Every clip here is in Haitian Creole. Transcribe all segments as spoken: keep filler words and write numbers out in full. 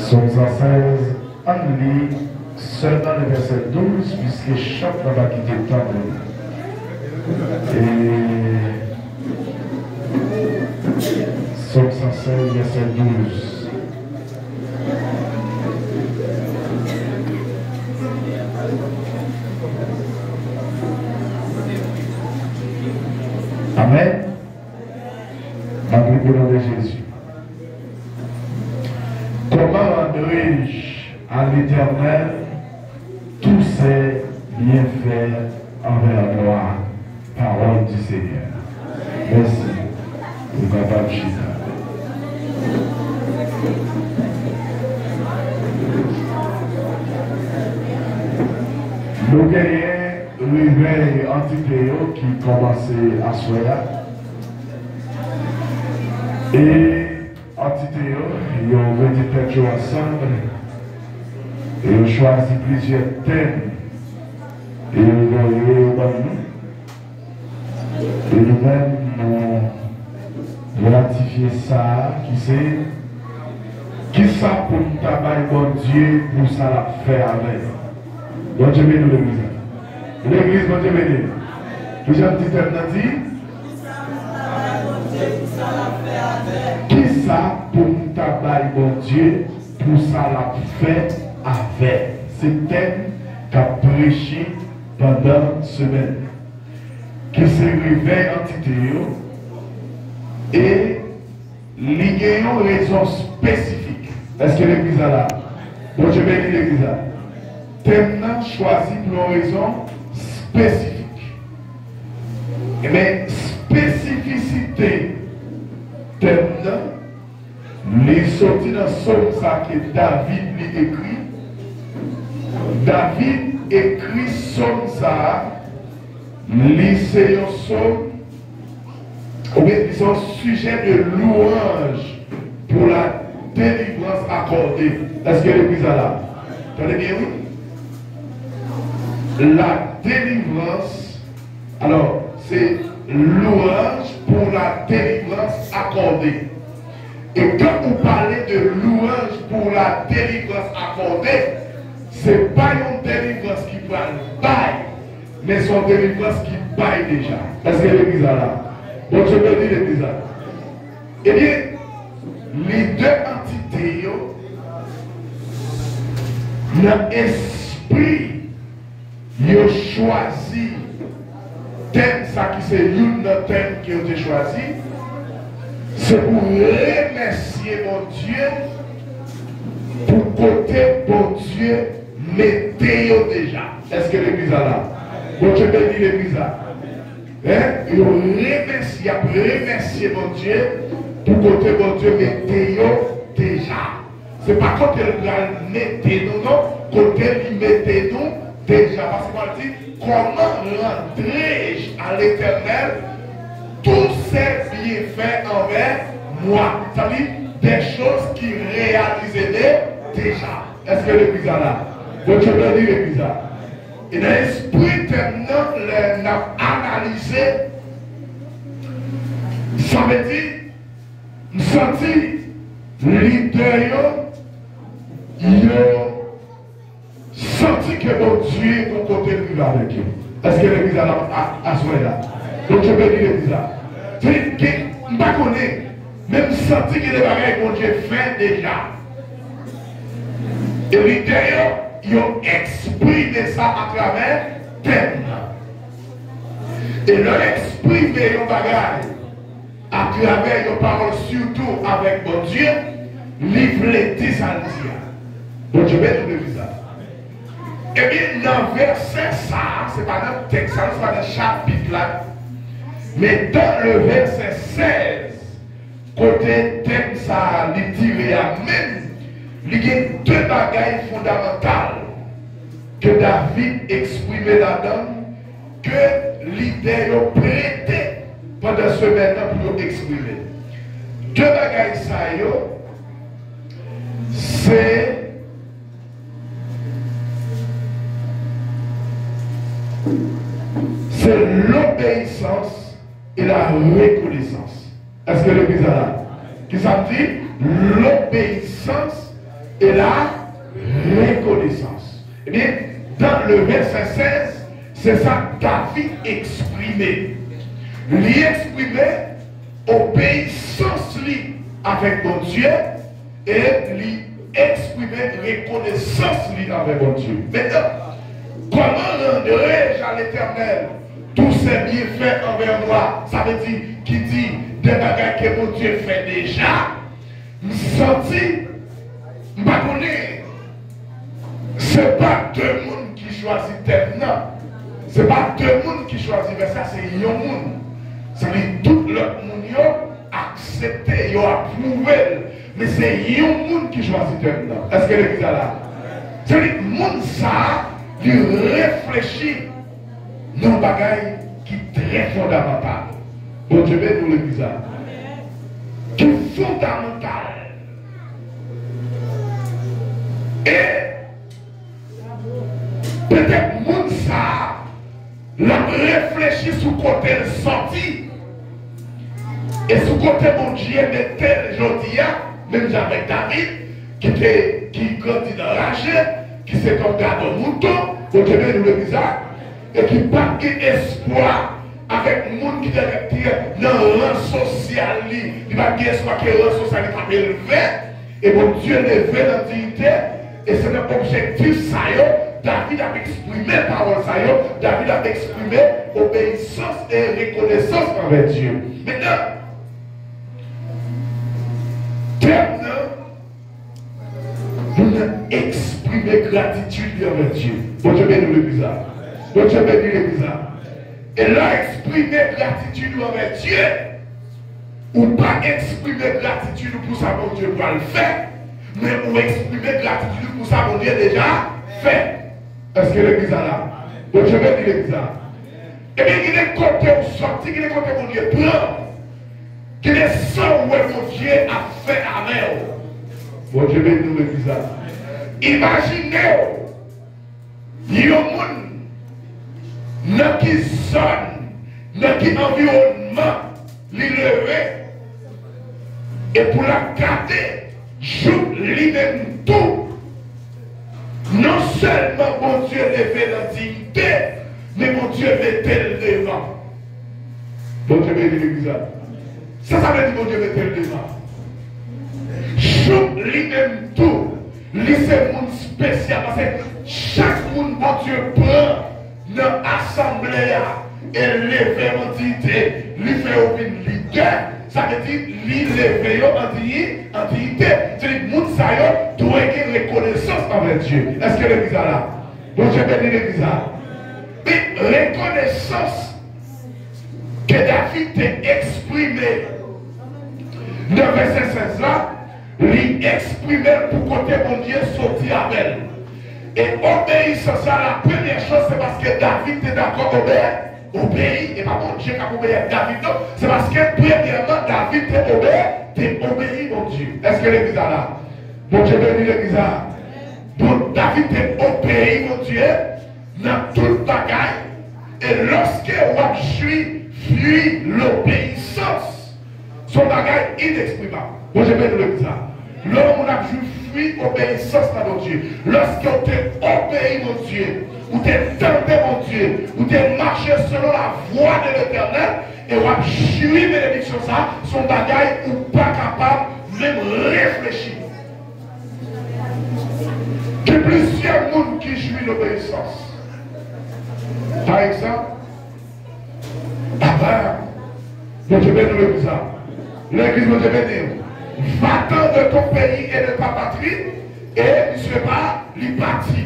Sòm san sèz, ann li sèlman le vèsè douz, piske chant lan pa kite tan pou nou. E Sòm san sèz, vèsè douz. Amèn. N ap li o non de Jezi. Comment rendrai-je à l'Éternel tous ses bienfaits envers moi? Parole du Seigneur. Mèsi. Ou kapab chita. Nou genyen revèy antite yo ki kòmanse aswè a. E antite yo, yo mete tèt yo ansanm, e yo chwazi plizyè tèm, e yo voye yo ban nou. E nou menm, nou ratifye sa a, ki se, kisa pou n ta bay Bondye pou sa l ap fè avè n? Bondye beni w, legliz la. Legliz, Bondye beni w. Kijan ti tèm nan di? Kisa pou m ta bay Bondye pou sa l ap fè avè m? Se tèm k ap preche pandan semèn nan, ki se revèy antite yo, e li gen yon rezon espesifik. Èske legliz la la? Bondye beni legliz la. Tèm nan chwazi pou yon rezon espesifik. Ebyen, espesifisite tèm nan, li soti nan sòm sa ke David li ekri. David ekri sòm sa a, li se yon sòm, oubyen li se yon sijè de louanj pou la délivrance accordée. Èske legliz la la? Tande byen, wi. La délivrance, alò, se louanj pou la délivrance accordée. E kan ou pale de louanj pou la délivrance accordée, se pa yon delivrans ki pral bay, men se yon delivrans ki bay deja. Èske legliz la la? Bondye beni legliz la. Ebyen, lidè antite yo, nan espri yo chwazi tèm sa ki se youn nan tèm ke yo te chwazi, se pou remèsye Bondye pou kote Bondye mete yo deja. Èske legliz la la? Bondye beni legliz la. Hein? Yo remèsye, y ap remèsye Bondye pou kote Bondye mete yo deja. Se pa kote l pral mete nou, non. Kote li mete nou deja. Paske Pòl di, comment rendrai-je à l'Éternel tous ses bienfaits envers moi? Sa vle di, des choses qui réalisent dé- déjà. Èske legliz la la? Bondye beni legliz la. E nan espri tèm nan, lè n ap analize, sa vle di, m santi lidè yo, yo santi ke Bondye gon kote l rive avèk yo. Èske legliz la la a- aswè la? Bondye beni legliz la. Se gen, m pa konnen, men m santi gen de bagay Bondye fè deja. E lidè yo, yo eksprime sa atravè tèm nan. E lè w eksprime yon bagay atravè yon pawòl, sitou avèk Bondye, li vle di sa l di a. Bondye beni w legliz la. Ebyen, nan vèsè sa a, se pa nan tèks sa a, se pa nan chapit la, men dans le verset seize, kote tèm sa a li tire a menm, li gen de bagay fondamantal ke David eksprime ladan l, ke lidè yo prete pandan semèn nan pou yo eksprime. De bagay sa yo, se, se lobeyisans e la rekonesans. Èske legliz la la? Kisa m di? Lobeyisans E la rekonesans. Ebyen, dans le verset seize, se sa David eksprime. Li eksprime obeyisans li avèk Bondye e li eksprime rekonesans li avèk Bondye. Mentnan, kòman randrai-je à l'Éternel tous ses bienfaits envers moi? Sa vle di, ki di de bagay ke Bondye fè deja, m santi m pa konnen. Se pa de moun ki chwazi tèm nan. Se pa de moun ki chwazi vèsè a, se yon moun. Sa vle di tout lòt moun yo aksepte, yo apwouve l. Men se yon moun ki chwazi tèm nan. Èske legliz la la? Sa vle di moun sa a, li reflechi nan yon bagay ki trè fondamantal. Bondye beni w, legliz la. Ki fondamantal. E petèt moun sa a, l ap reflechi sou kote l sòti e sou kote Bondye mete l jodi a, menm jan avèk David, ki te, ki grandi nan raje, ki se te yon gadò mouton, Bondye beni w, legliz la, e ki pa t gen espwa avèk moun ki te, te nan ran sosyal li. Li pa t gen espwa ke ran sosyal li t ap elve, e Bondye leve l an diyite, e se nan objektif sa yo, David ap eksprime pawòl sa yo, David ap eksprime obeyisans e rekonesans anvè Dye. Mentnan, tèm nan, moun nan eksprime gratitid li anvè Dye. Bondye beni w, legliz la. Bondye beni legliz la. E lè w eksprime gratitid ou anvè Dye, ou pa eksprime gratitid ou pou sa Bondye pral fè, men ou eksprime gratitid ou pou sa Bondye deja fè. Èske legliz la la? Bondye beni legliz la. Ebyen, gen de kote ou sòti, gen de kote Bondye pran w. Gen de sa ou wè Bondye ap fè avè w. Bondye beni w, legliz la. Imajine w yon moun nan ki zòn, nan ki anviwònman li leve, e pou l ap gade jouk li menm tou, non sèlman Bondye leve l an diyite, men Bondye mete l devan. Bondye beni legliz la. Sa sa vle di Bondye mete l devan? Jouk li menm tou, li se moun espesyal, paske chak moun Bondye pran nan asanble a e leve yo an diyite, li fè yo vin lidè, sa vle di li leve yo an diyi-, an diyite. Se li moun sa yo dwe gen rekonesans anvè Dye. Èske legliz la la? Bondye beni legliz la. Men rekonesans ke David te eksprime nan vèsè sèz la, li eksprime l pou kote Bondye soti avè l. E obeyisans la, la premyè choz, se paske David te dakò obe-, obeyi. E pa Bondye k ap obeyi ak David, non. Se paske, premyèman, David te obe-, te obeyi Bondye. Èske legliz la la? Bondye beni legliz la. Bon, David te obeyi Bondye nan tout bagay, e lòske w ap jwi fwi lobeyisans, se yon bagay ineksprimab. Bondye beni legliz la. Lè yon moun ap jwi fwi obeyisans nan Bondye, lòske w te obeyi Bondye, ou te tande Bondye, ou te mache selon la vwa de Letènèl, e w ap jwi benediksyon sa, se yon bagay ou pa kapab menm reflechi. Gen plizyè moun ki jwi lobeyisans. Pa egzanp, papa, Bondye beni w, legliz la. Legliz, Bondye beni w. Va-t'en de ton pays et de ta patrie, e misye pa, li pati.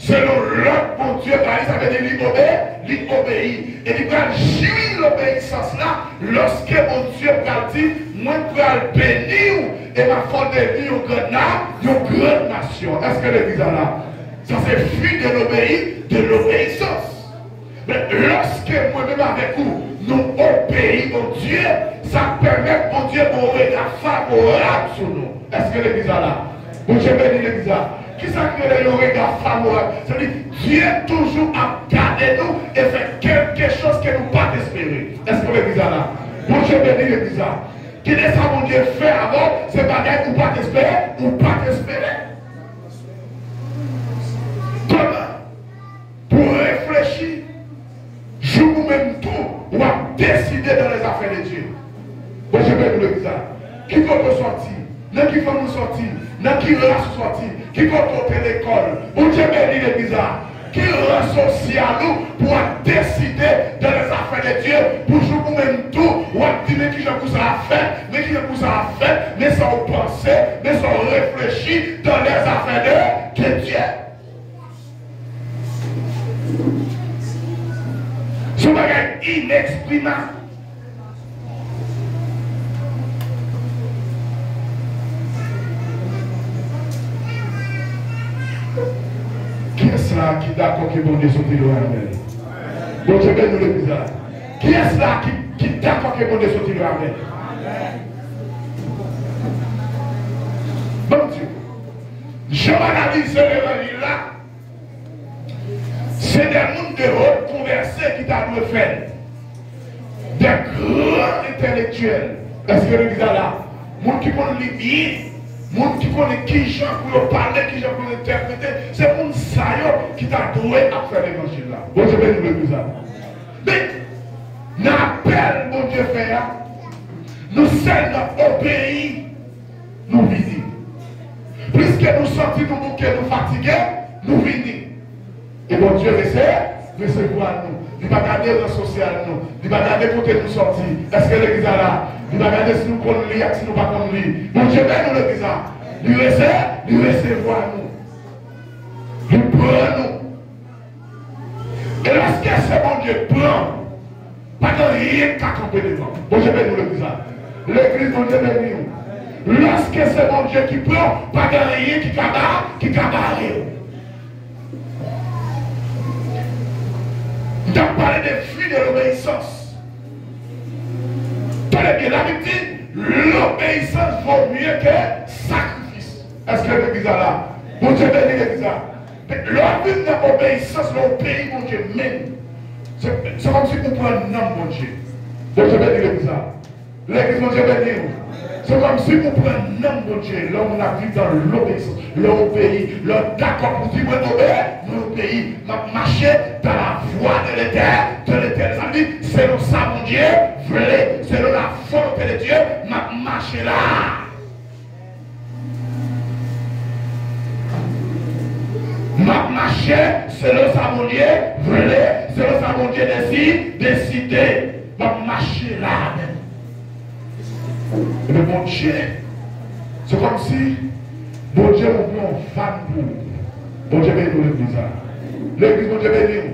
Selon lòd Bondye ba li, sa vle di li obe-, li obeyi. E li pral jwi lobeyisans la lòske Bondye pral di, mwen pral beni w e m ap fè w devni yon gran na-, yon gran nasyon. Èske legliz la la? Sa se fwi de lobeyi-, de lobeyisans. Men lòske mwen menm avèk ou, nou obeyi Bondye, sa pèmèt Bondye gen yon rega favorab sou nou. Èske legliz la la? Bondye beni legliz la. Kisa ki rele yon rega favorab? Sa vle di Dye toujou ap gade nou e fè kèlkechoz ke nou pa t espere. Èske legliz la la? Bondye beni legliz la. Kite sa Bondye fè avè w, se bagay ou pa t espere, ou pa t espere. Kòman? Pou w reflechi, jouk ou menm tou, w ap deside dans les affaires de Dieu. Bondye beni w, legliz la. Ki kote w sòti? Nan ki fanmi w sòti? Nan ki ras ou sòti? Ki kote w te lekòl? Bondye beni legliz la. Ki ran sosyal ou pou w ap deside dans les affaires de Dieu, pou jouk ou menm tou, w ap di, men kijan pou sa ap fèt, men kijan pou sa ap fèt, men sa w panse, men sa w reflechi dans les affaires de, de Dieu. Se yon bagay ineksprimab. Kiyès la ki dakò ke Bondye soti lwen, amèn? Bondye beni w, legliz la. Kiyès la ki, ki dakò ke Bondye soti lwen, amèn? Ban m di w, jan w analize levanjil la, se de moun de haute conversée ki ta dwe fè l. De gran entèlektyèl. Èske legliz la la? Moun ki konn li byen, moun ki konnen kijan pou yo pale, kijan pou yo entèprete, se moun sa yo ki ta dwe ap fè levanjil la. Bondye beni legliz la. Men, nan apèl Bondye fè a, nou sèlman obeyi. Nou vini. Pliske nou santi nou bouke, nou fatige, nou vini. E Bondye rese, resevwa nou. Li pa gade ran sosyal nou. Li pa gade kote nou sòti. Èske legliz la la? Li pa gade si nou konn li ak si nou pa konn li. Bondye beni nou, legliz la. Li rese, li resevwa nou. Li pran nou. E lòske se Bondye pran, pa gen anyen ki ka kanpe devan. Bondye beni w, legliz la. Legliz, Bondye beni w. Lòske se Bondye ki pran, pa gen anyen ki ka ba, ki ka bare w. M t ap pale de vi de lobeyisans. Tande byen, Labib di, lobeyisans vo mye ke sakrifis. Èske legliz la la? Bondye beni legliz la. Lè w vin nan obeyisans, lè w obeyi Bondye menm, se, se kòmsi ou pran nanm Bondye. Bondye beni legliz la. Legliz, Bondye beni w. Se kòmsi ou pran nanm Bondye lè yon moun ap viv nan lobeyisans, lè w obeyi, lè w dakò pou di, mwen obe, mwen obeyi, m ap mache dans la voie de l'Éternel, de l'Éternel. Sa vle di, selon sa Bondye vle, selon la volonté de Dieu, m ap mache la. M ap mache selon sa Bondye vle, selon sa Bondye desi-, deside. M ap mache la menm. Ebyen, Bondye, se kòmsi Bondye ouvri yon vàn pou ou. Bondye beni w, legliz la. Legliz, Bondye beni w.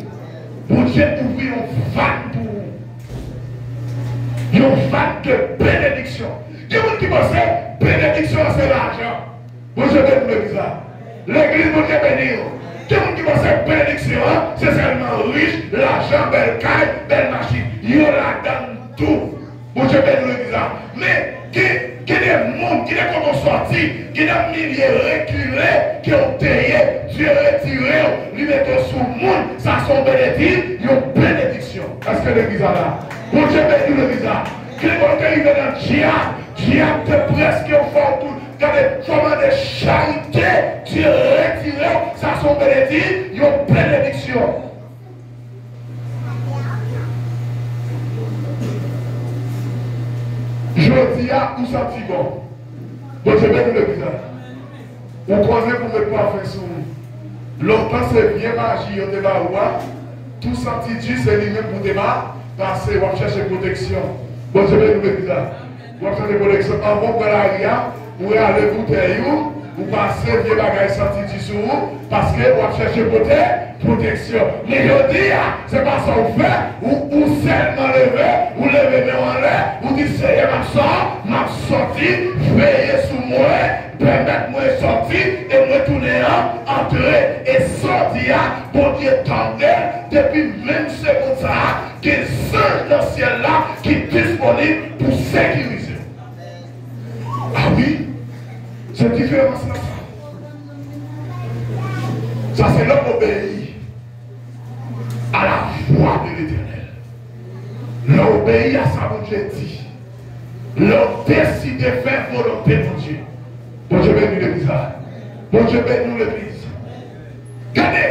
Bondye ouvri yon vàn pou ou. Yon vàn de benediksyon. Gen moun ki panse benediksyon an se lajan. Bondye beni w, legliz la. Legliz, Bondye beni w. Gen moun ki panse benediksyon an se sèlman rich, lajan, bèl kay, bèl machin. Yo ladan l tou. Bondye beni w, legliz la. Men, gen, gen de moun, gen de kote w sòti, gen de milye rekile ke w te ye, Dye retire w, li mete w sou moun, sa se yon benedi-, yon benediksyon. Èske legliz la la? Bondye beni w, legliz la. Gen moun te rive nan dyab, dyab te prèske fè w tou. Gade, fò w mande charite, Dye retire w, sa se yon benedi-, yon benediksyon. Jodi a, ou santi bon. Bondye beni legliz la. Ou konnen pou met pafen sou ou. Lontan se vye maji yo te ba ou a. Tou santi di se li menm pou te ba, pase w ap chèche pwoteksyon. Bondye beni legliz la. W ap chèche pwoteksyon. Anvan w pran lari a, ou rale boutèy ou, ou pase vye bagay santi di sou ou, paske w ap chèche pwote-, pwoteksyon. Men jodi a, se pa sa w fè, ou, ou sèlman leve, ou leve men w anlè, ou di, Seyè, m ap sò-, m ap sòti, veye sou mwen, pèmèt mwen sòti, e mwen tounen an, antre. E sa w di a, Bondye tande, depi menm segonn sa a, gen zanj nan syèl la ki disponib pou sekirize w. A wi, se diferans la sa. Sa se lè w obeyi à la voix de l'Éternel. Lè w obeyi a sa Bondye di, Lè w deside fè volonte Bondye. Bondye beni legliz la. Bondye beni w legliz. Gade,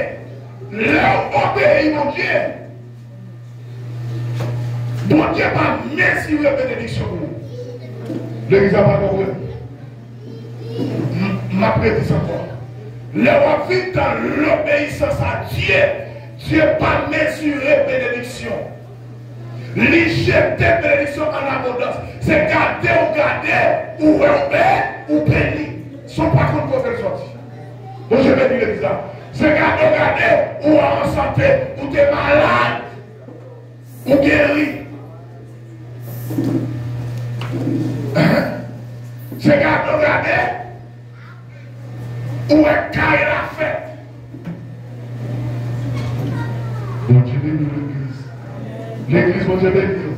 lè w obeyi Bondye, Bondye pa mezire benediksyon pou ou. Legliz la pa konprann. M- M ap redi sa ankò. Lè w ap viv dans l'obéissance à Dieu, Dye pa mezire benediksyon. Li jete benediksyon an abondans. Se gade w gade, ou wè w be, ou beni. San w pa konn kote l sòti. Bondye beni legliz la. Se gade w gade, ou an sante, ou te malad, ou geri. Se gade w gade, ou wè kay la fèt. Bondye beni w, legliz. Legliz, Bondye beni w.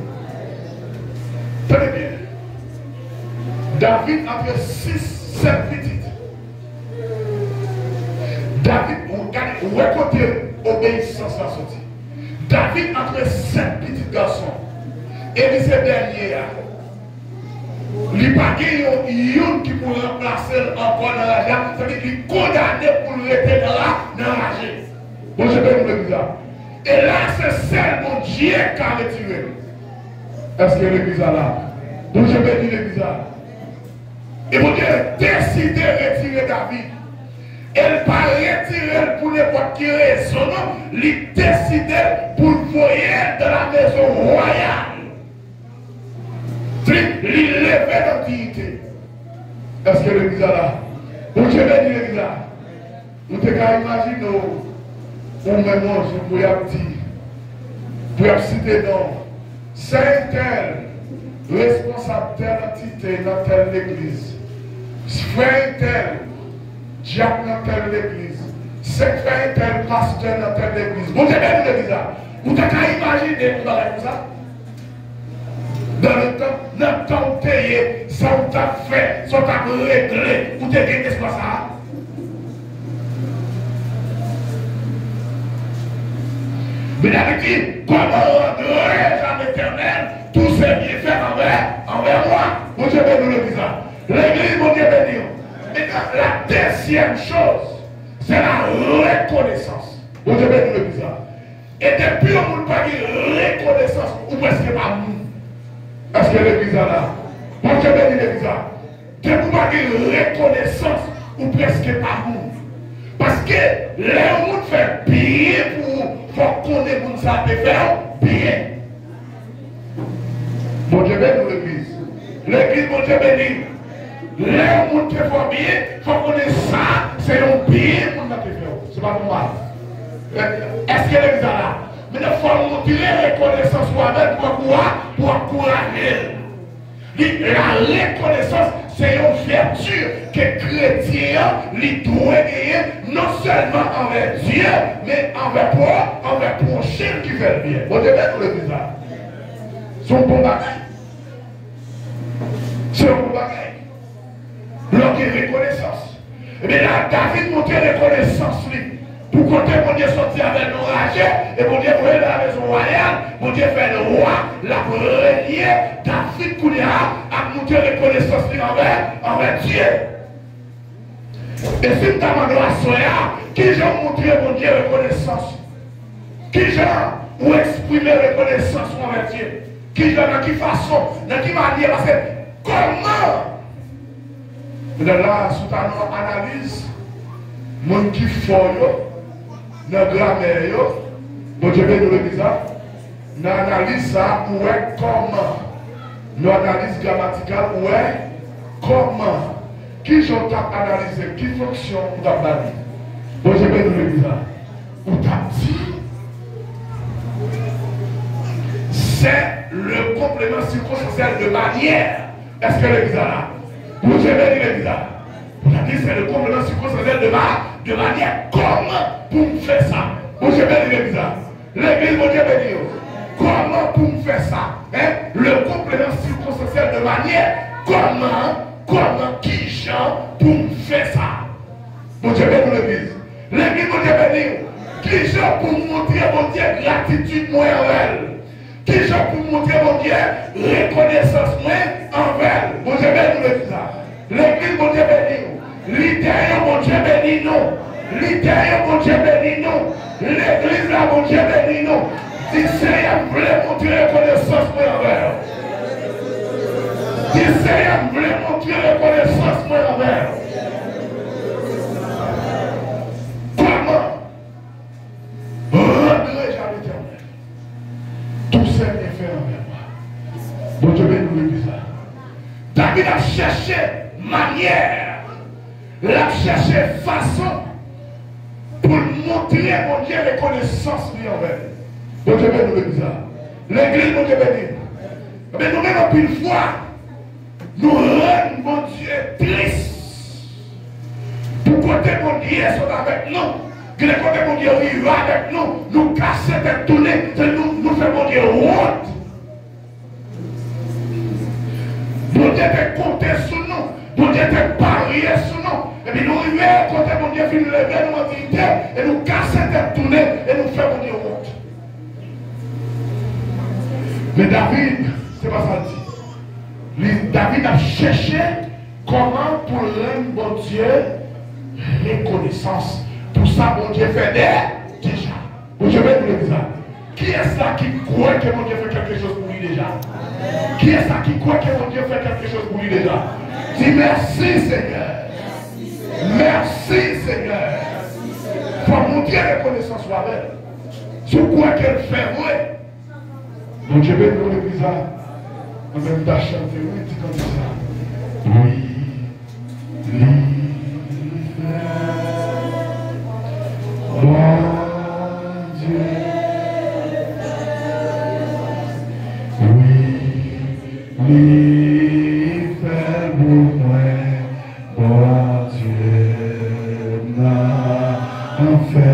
Tande byen. David antre sis, sèt pitit. David, ou gade, ou wè kote obeyisans la soti. David antre sèt pitit gason. E li se dènye a. Li pa gen yon, youn ki pou ranplase l ankò nan raje a. Sa vle di li kondane pou l rete nan ra-, nan raje. Bondye beni legliz la. E la, se sèl Bondye k ka retire l. Èske legliz la la? Bondye beni legliz la. E Bondye deside retire David. E l pa retire l pou nenpòt ki rezon, non. Li deside l pou l voye l nan la mezon wayal. Li, li leve nan diyite. Èske legliz la la? Bondye beni legliz la. Ou te ka imajine w, ou menm yon jou pou y ap di, pou y ap site non, sè entèl, responsab tèl antite nan tèl legliz, frè entèl, dyak nan tèl legliz, sè frè entèl, pastè nan tèl legliz. Bondye beni legliz la. Ou te ka imajine yon bagay konsa? Nan letan, nan tan w te ye, sa w t ap fè, sa w t ap regle, ou te gen espwa sa a? Men David di, comment rendre grâce à l'Éternel tous ses bienfaits envers, envers moi? Bondye beni w legliz la. Legliz, Bondye beni w. Maintenant, la deuxième chose, c'est la reconnaissance. Bondye beni w legliz la. E depi yon moun pa gen rekonesans, ou prèske pa moun. Èske legliz la la? Bondye beni legliz la. Depi w pa gen rekonesans, ou prèske pa moun. Paske lè yon moun fè byen pou ou, fòk konnen moun sa te fè w byen. Bondye beni w, legliz. Legliz, Bondye beni w. Lè yon moun te fè w byen, fò w konnen sa, se yon byen moun nan te fè w. Se pa pou mal. Èske legliz la la? Mennen fò w montre rekonesans ou avè l pou w ankoura-, pou w ankouraje l. Li, la rekonesans, se yon vèti ke kretyen an, li dwe genyen, non sèlman anvè Dye, men anvè pwo-, anvè pwochen l ki fè l byen. Bondye beni w, legliz la. Se yon bon bagay. Se yon bon bagay. Lè w gen rekonesans. Ebyen la, David montre rekonesans li pou kote Bondye soti avè l nan raje, e Bondye voye l nan mezon wayal, Bondye fè l wa, l ap renye. David kounye a ap montre rekonesans li anvè, anvè Dye. E si m ta mande w aswè a, kijan w montre Bondye rekonesans ou? Kijan ou eksprime rekonesans ou anvè Dye? Kijan, nan ki fason, nan ki manyè? Paske kòman? Medam la, si w ta nan analiz, moun ki fò yo, nan gramè yo, Bondye beni w legliz la, nan analiz sa a, ou wè kòman, nan analiz gramatikal, ou wè kòman, kijan w t ap analize, ki fonksyon ou t ap ba li. Bondye beni w legliz la. Ou t ap di, c'est le complément circonstanciel de manière. Èske legliz la la? Bondye beni legliz la. Ou t ap di, c'est le complément circonstanciel de ma-, de manière. Kòman pou m fè sa? Bondye beni legliz la. Legliz, Bondye beni w. Kòman pou m fè sa? Hein? Le complément circonstanciel de manière. Kòman, kòman, kijan pou m fè sa? Bondye beni w, legliz. Legliz, Bondye beni w. Kijan pou m montre Bondye gratitid mwen anvè l? Kijan pou m montre Bondye rekonesans mwen anvè l? Bondye beni w, legliz la. Legliz, Bondye beni w. Lidè yo, Bondye beni nou. Lidè yo, Bondye beni nou. Legliz la, Bondye beni nou. Di, Senyè, m vle montre rekonesans mwen anvè w. Di, Senyè, m vle montre rekonesans mwen anvè w. Kòman? Rendre à l'Éternel tous ses bienfaits envers moi. Bondye beni nou, legliz la. David ap chèche manyè, l ap chèche fason pou l montre Bondye rekonesans li anvè l. Bondye beni nou, legliz la. Legliz, Bondye beni nou. Men nou menm, anpil fwa, nou rann Bondye tris. Pou kote Bondye sot avèk nou, gen de kote Bondye rive avèk nou, nou kase tèt tounen, se nou, nou fè Bondye wont. Bondye te konte sou nou, Bondye te parye sou nou, epi nou rive kote Bondye fin leve nou an diyite, e nou kase tèt tounen, e nou fè Bondye wont. Men David, se pa sa l di. Li, David ap chèche kòman pou l rann Bondye rekonesans pou sa Bondye fè dè, deja. Bondye beni legliz la. Kiyès la ki kwè ke Bondye fè kèlke choz pou li deja? Kiyès la ki kwè ke Bondye fè kèlke choz pou li deja? Di, mèsi, Senyè. Mèsi, Senyè. Fò w montre rekonesans ou avè l. Si w kwè ke l fè vre, Bondye beni nou, legliz la. Mwen menm ta chante, wi, ti kantik sa. Wi, li fè. Bondye. Wi, li fè pou mwen. Bondye m nan fè.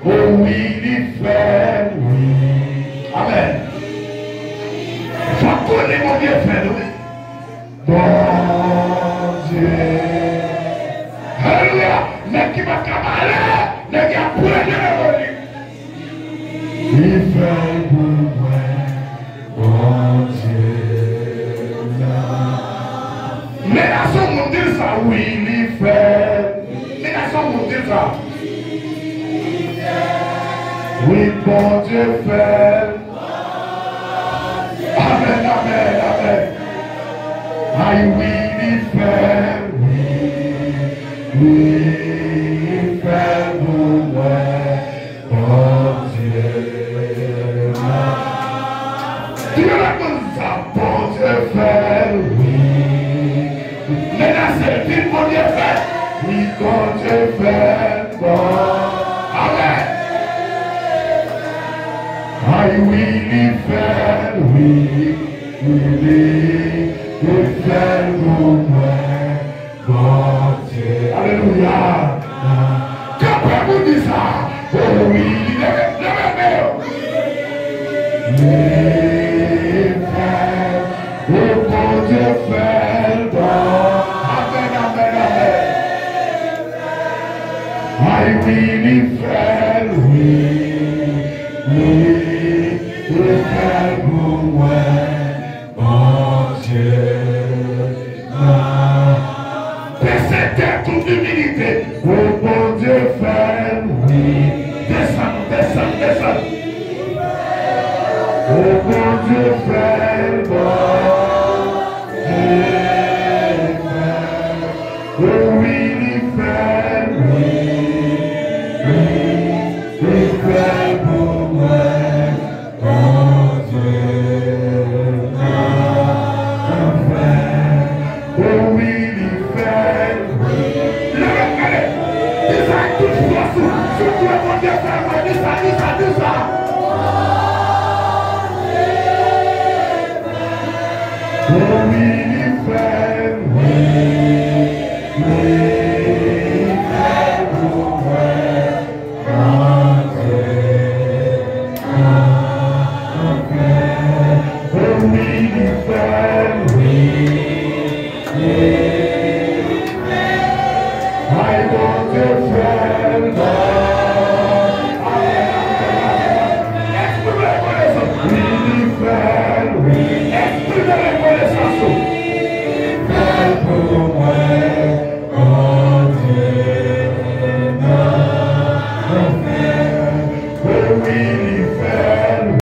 O wi, li fè l, wi. Amèn. Fòk konnen Bondye fè l, wi. Bondye. Alelouya. Nèg ki pa t ka pale, nèg y ap pran nan revolisyon. Li fè l pou mwen, Bondye m nan. Menas yon moun, di l sa, wi, li fè l. Menas yon moun, di l sa. Wi, Bondye fè l. Amèn, amèn, amèn. Ay, wi, li fè l, wi, li fè l pou mwen. Bondye m nan. Di yon lòt moun sa, Bondye fè l, wi. Menase l, di l, Bondye fè l. Wi, Bondye fè l, bon. Amèn. Ay, wi, li fè l, wi. Wi, li, li fè l pou mwen. Bondye. Alelouya. Kanpe pou di sa. O wi, leve, leve men yo. Li fè, o Bondye fè l bon. Amèn, amèn, amèn. Ay wi, li fè l, wi. Wi, li fè l pou mwen. Bondye nan. Bese tèt ou, imilite. O Bondye fè l, wi. Desann, desann, desann. O Bondye fè l, Bondye fè l. O wi, li fè l, wi. Wi, li fè l pou mwen. Bondye nan fè. O wi, li fè l. Leve, gade. Di sa ak tout fòs ou. Si w kwè Bondye fè l, di sa, di sa, di sa. O wi, li fè l, wi, wi, li fè l pou mwen. Bondye nan fè. O wi, li fè l, wi, wi. Ay, Bondye fè l, non. Amèn, amèn, amèn. Èske w rekonesan? Wi, li Amen.